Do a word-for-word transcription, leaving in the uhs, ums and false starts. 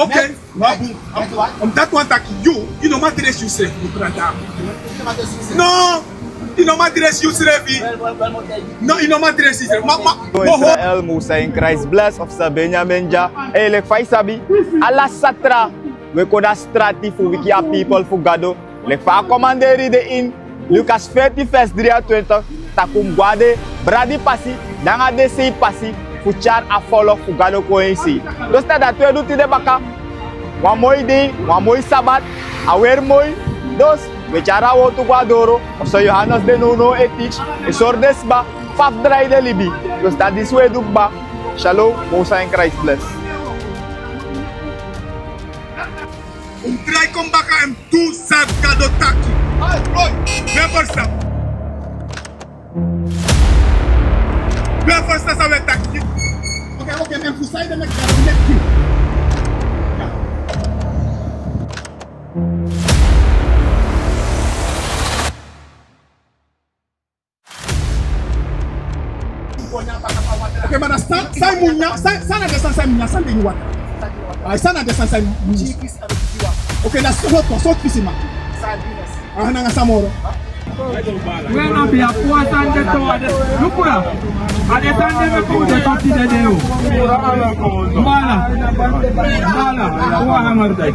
Ok, ma bun. Omdat wan taki yu, yu no man dresi yusrefi, brada. No, yu no man dresi yusrefi. No, yu no man dresi yusrefi. Ma, ma, Israel, Musa in Christ bless of sa Benjamin Dya. Hey, leki fa yu sabi, ala satra we kon na strati fu wiki a people fu Gado. Leki fa a komanderi de in Lukas veertien vers drieëntwintig, taki un mus go na den bradi pasi nanga den sei pasi fu tyari a folku fu Gado kon na en sei. Dus na dati we du tide baka. Wan moi dei, wan moi sabat, a weri moi. Dus we tyari a wortu go na doro, of so Johannes de nownow e teach, e sori den sma fa fu drai den libi. Dus na disi we du kba. Shalom, Musa in Christ bless. Un drai kon baka èn du san Gado taki. We ferstan. We ferstan san we taki. Ok, ok, èn fu san ede meki Gado meki yu. Ok, ma na san, san yu mus nyan, san, san na den sani san yu mus nyan, san de ini watra? Ai, san na den sani san yu mus nyan? Ok, na so, so, so kisi ma. Aha, nanga san moro? We no be a pua san de to a de. Luku ya. A de san de meki un de to tide de o. Mbala. Mbala. Pua hamari dai.